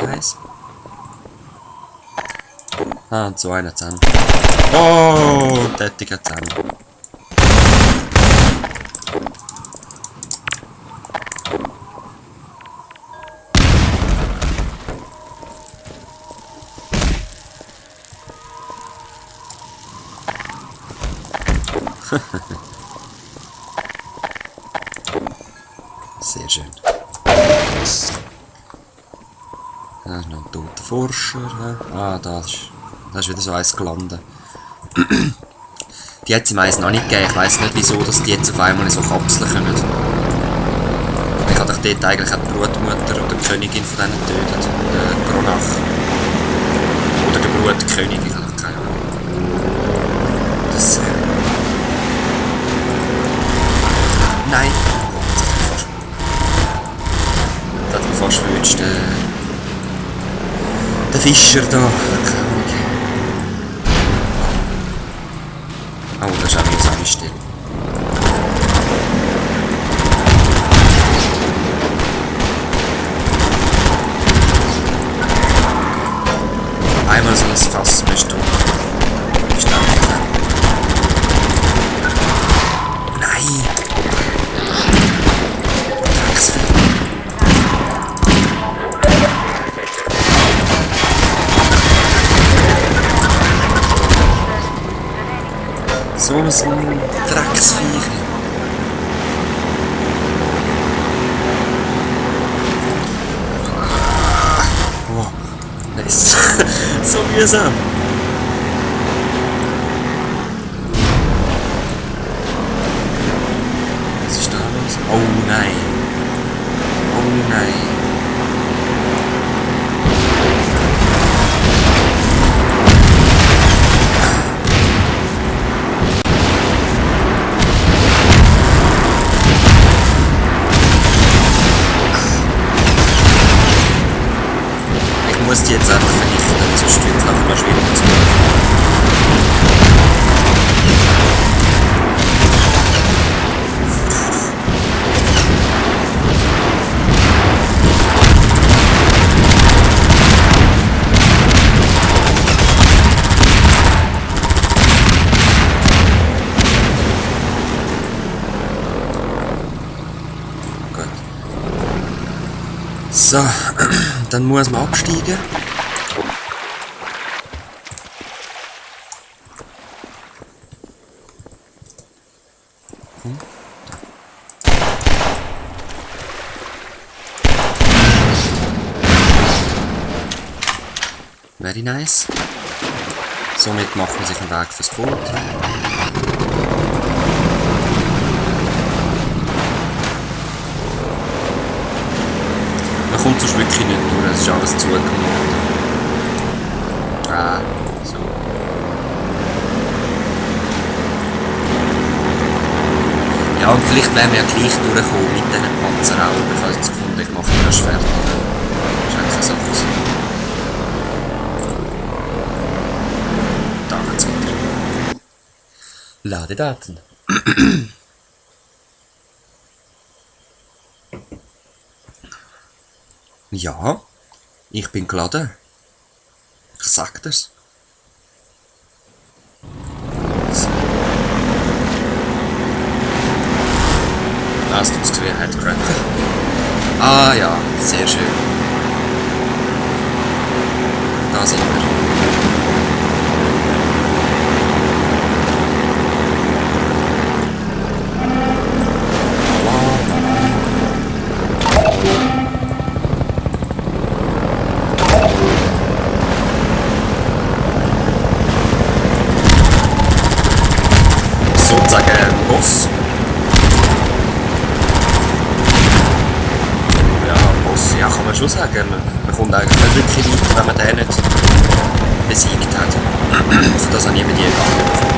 Eins. Ah, und so einer zusammen. Oh, tätiger zusammen. Sehr schön. Da ist noch ein toter Forscher. Ah, da ist wieder so eins gelandet. Die hat es im Eis noch nicht gegeben. Ich weiss nicht, wieso dass die jetzt auf einmal in so Kapseln kommen. Ich habe doch dort eigentlich auch die Brutmutter oder die Königin von denen getötet. Gronach. Oder die Brutkönig, ich habe keine Ahnung. Das nein! Das hat mich fast verwünscht. Der Fischer da. Oh, das ist auch wieder so eine Stelle. Einmal so ein Fass müsste ich da. Nein! So ein Drecksviech. Oh, nice. So mühsam. Was ist da los? Oh nein. Oh nein. Ich muss die jetzt einfach vernichten, sonst wird es nachher mal schwierig zu machen. Gut. So, dann muss man absteigen. Very nice. Somit macht man sich einen Weg fürs Boot. Man kommt sonst wirklich nicht durch, es ist alles zugemacht. Ah, so. Ja, und vielleicht wären wir ja gleich durchgekommen mit diesen Panzer auch. Ich habe jetzt gefunden, ich mache das fertig. Das ist eigentlich so was. Da geht's weiter. Ladedaten. Ja, ich bin geladen. Ich sag das. So. Hast du das gesehen? Headcrack. Ah ja, sehr schön. Da sind wir. Sozusagen Boss. Ja, Boss, ja, kann man schon sagen. Man kommt eigentlich nicht wirklich weiter, wenn man den nicht besiegt hat. Für das habe ich immer die gegangen.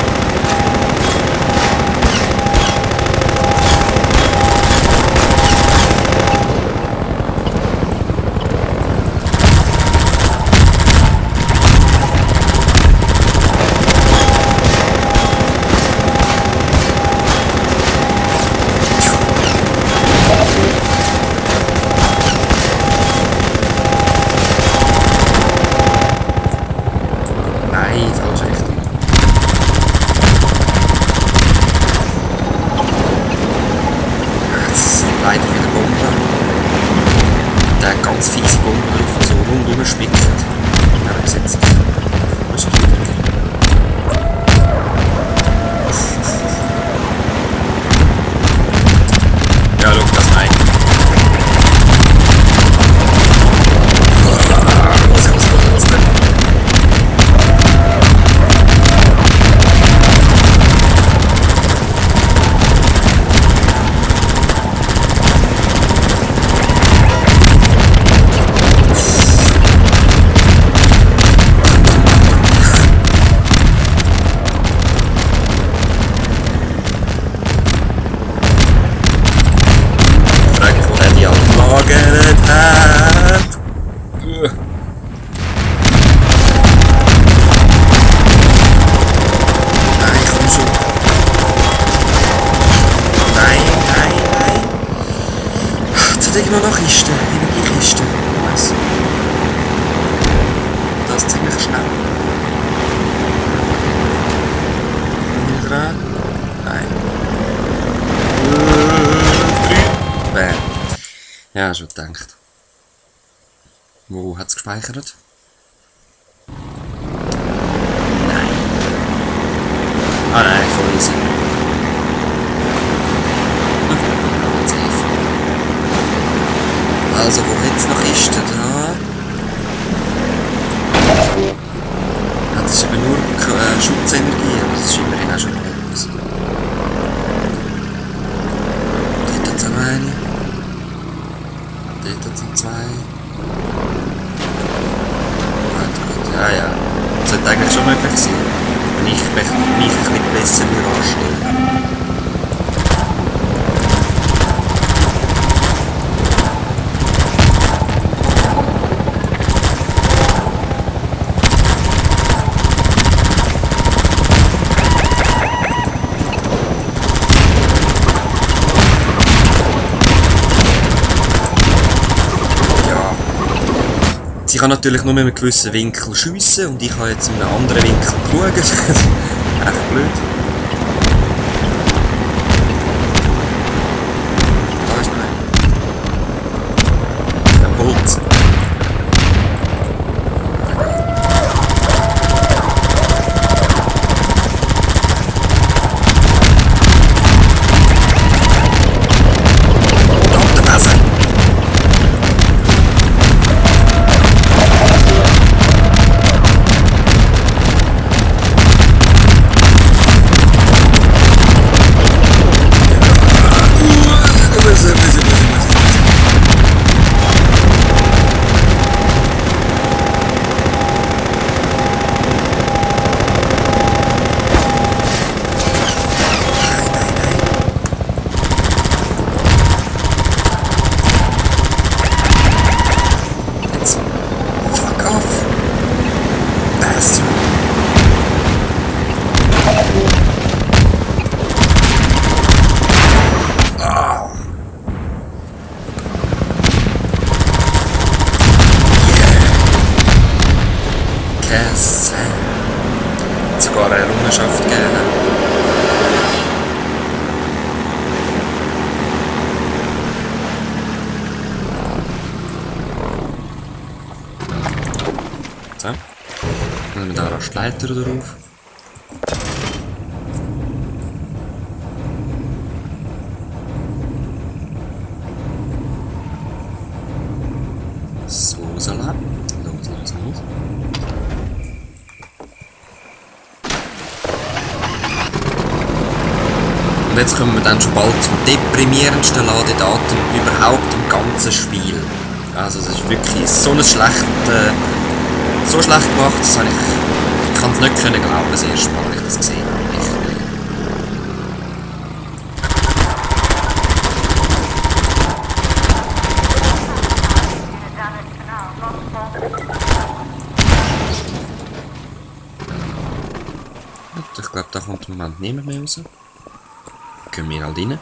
Bombenhaufen so rundum spickt. Ja, das jetzt. Was ist das? Ja, schau das rein. Was denn? Noch eine Kiste, Energiekiste. Was? Das ziemlich schnell. Dran. Nein. 3. Bam. Ja, schon gedacht. Wo hat es gespeichert? Nein. Ah nein, voll easy. Also, wo jetzt noch ist der da? Ja, das ist eben nur Schutzenergie, aber das ist immerhin auch schon etwas. Dort hat es noch eine. Dort hat es noch 2. Gut. Ja, ja. Das sollte eigentlich schon möglich sein. Wenn ich mich ein bisschen besser anstelle. Ich kann natürlich nur mit einem gewissen Winkel schiessen und ich habe jetzt in einem anderen Winkel geschaut. Echt blöd. Da ist noch ein Holz. Sogar eine Errungenschaft gegeben. So. Dann nehmen wir da Rastleiter drauf. So, Salat. Los. Und jetzt kommen wir dann schon bald zum deprimierendsten Ladedatum überhaupt im ganzen Spiel. Also es ist wirklich so schlecht gemacht, das habe ich kann es nicht glauben, das erste Mal, als ich das gesehen habe. Ich glaube, da kommt im Moment niemand mehr raus. Können wir halt rein.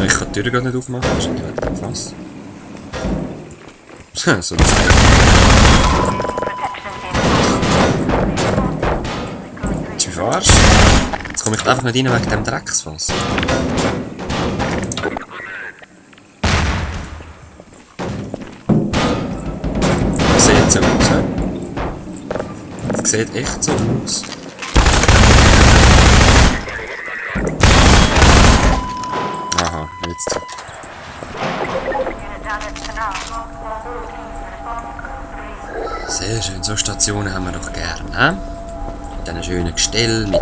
Ich kann die Tür gar nicht aufmachen, das ist nicht was. So das. Jetzt bin ich verarscht. Jetzt Komme ich einfach nicht rein wegen dem Drecksfass? Das sieht so aus, hä? Das sieht echt so aus. Aha, jetzt. Sehr schön, so Stationen haben wir doch gern, hä? Mit diesen schönen Gestell, mit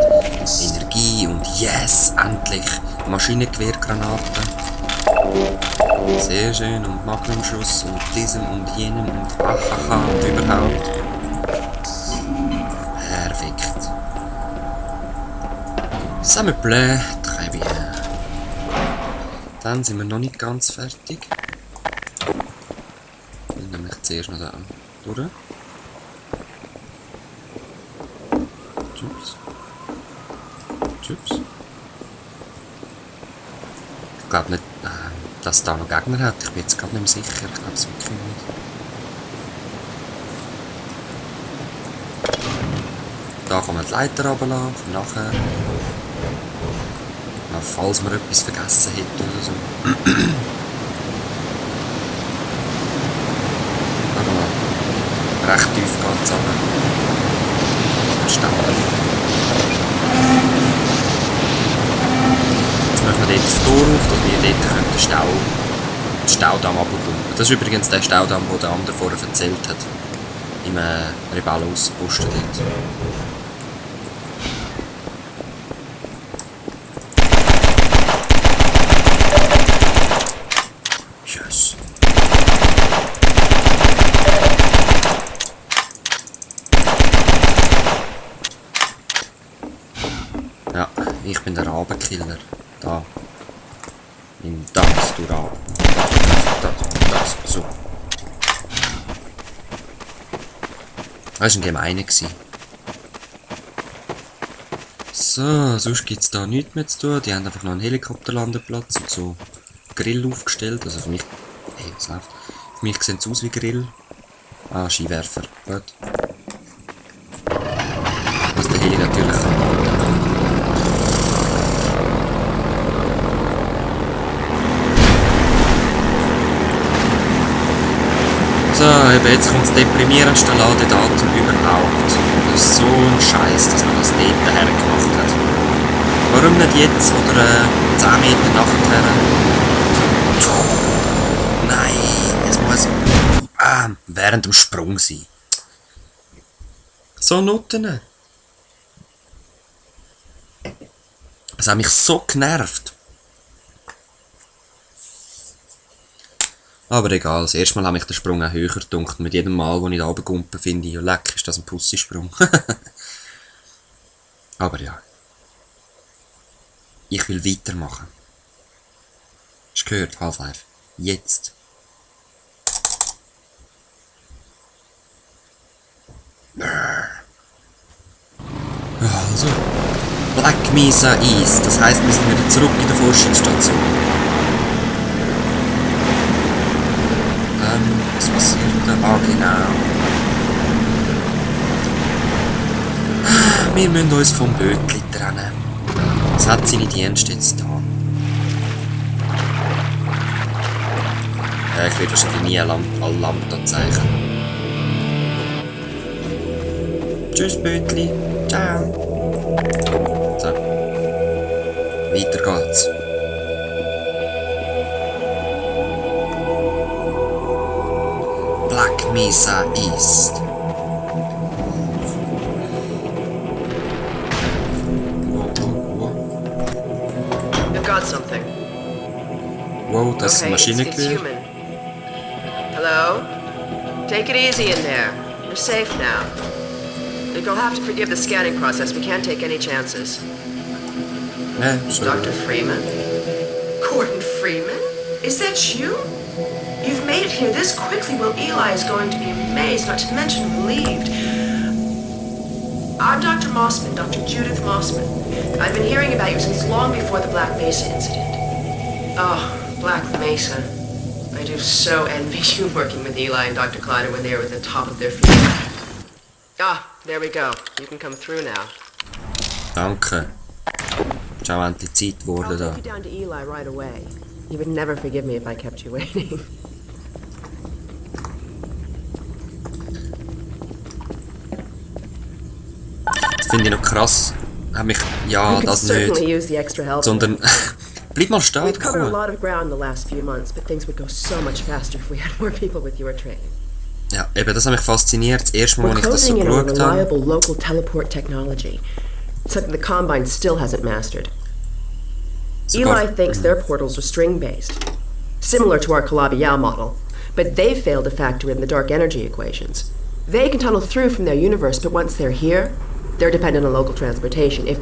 Energie und yes, endlich Maschinengewehrgranaten. Sehr schön und Magnumschuss und diesem und jenem und ahaha und überhaupt. Perfekt. Ça me plaît, très bien. Dann sind wir noch nicht ganz fertig. Ich will nämlich zuerst noch da durch. Tschüss. Tschüss. Ich glaube nicht, dass es da noch Gegner hat. Ich bin jetzt gerade nicht mehr sicher. Ich glaube es wirklich nicht. Da kann man die Leiter runterlassen, für nachher. Falls man etwas vergessen hätte oder so. Warte mal. Recht tief geht es runter. Verstanden. Jetzt machen wir dort das Tor auf, dass wir dort den Staudamm runterpumpen. Das ist übrigens der Staudamm, den der andere vorher erzählt hat. Im Rebellenaußenposten dort. Yes. Ja, ich bin der Rabenkiller. Da. In das, du Rabe. Das, so. Das war ein Gemeiner. So, sonst gibt es da nichts mehr zu tun. Die haben einfach noch einen Helikopterlandeplatz und so Grill aufgestellt. Also für mich. Hey, was läuft? Für mich sieht es aus wie Grill. Ah, Skiwerfer. Gut. Was der Heli natürlich kann. So, eben jetzt kommt das deprimierendste Ladedatum überhaupt. Das ist so ein Scheiß, dass man das dort hergemacht hat. Warum nicht jetzt oder 10 Meter nachher? Nein, es muss während dem Sprung sein. So Nutten. Das hat mich so genervt. Aber egal, das erste Mal habe ich den Sprung auch höher gedunkt. Mit jedem Mal, wo ich da runtergumpe, finde ich, ja leck, ist das ein Pussysprung. Aber ja. Ich will weitermachen. Hast du gehört, Half-Life? Jetzt. Also. Black Mesa East. Das heisst, wir sind wieder zurück in der Forschungsstation. Was passiert da? Ah, genau. Wir müssen uns vom Bötli trennen. Was hat seine Dienste jetzt da? Ich werde wahrscheinlich nie alle Lambda zeichnen. Tschüss Bötli. Ciao. So. Weiter geht's. Black Mesa East. I've got something. Wow, das ist ein Okay, it's Maschinengewehr. human. Hello? Take it easy in there. You're safe now. You'll have to forgive the scanning process. We can't take any chances. Ja, so. Dr. Freeman? Gordon Freeman? Is that you? You've made it here this quickly. Well, Eli is going to be amazed, not to mention relieved. I'm Dr. Mossman, Dr. Judith Mossman. I've been hearing about you since long before the Black Mesa incident. Oh, Black Mesa. I do so envy you working with Eli and Dr. Kleider when they were at the top of their field. Ah, there we go. You can come through now. Danke. Ist auch endlich Zeit geworden I'll da. take you down to Eli right away. You would never forgive me if I kept you waiting. Das finde ich noch krass. Hab mich, ja, I could das certainly nicht. use the extra help. Sondern, bleib mal stehen, We've covered a komm. lot of ground the last few months, but things would go so much faster if we had more people with your training. Ja, eben, das hat mich fasziniert. Das erste Mal, We're als ich das so closing in on geschaut habe. reliable local teleport technology, something the Combine still hasn't mastered. Sogar- Eli thinks their portals are string-based, similar to our Calabi-Yau model, but they've failed to factor in the dark energy equations. They can tunnel through from their universe, but once they're here, they're dependent on local transportation. If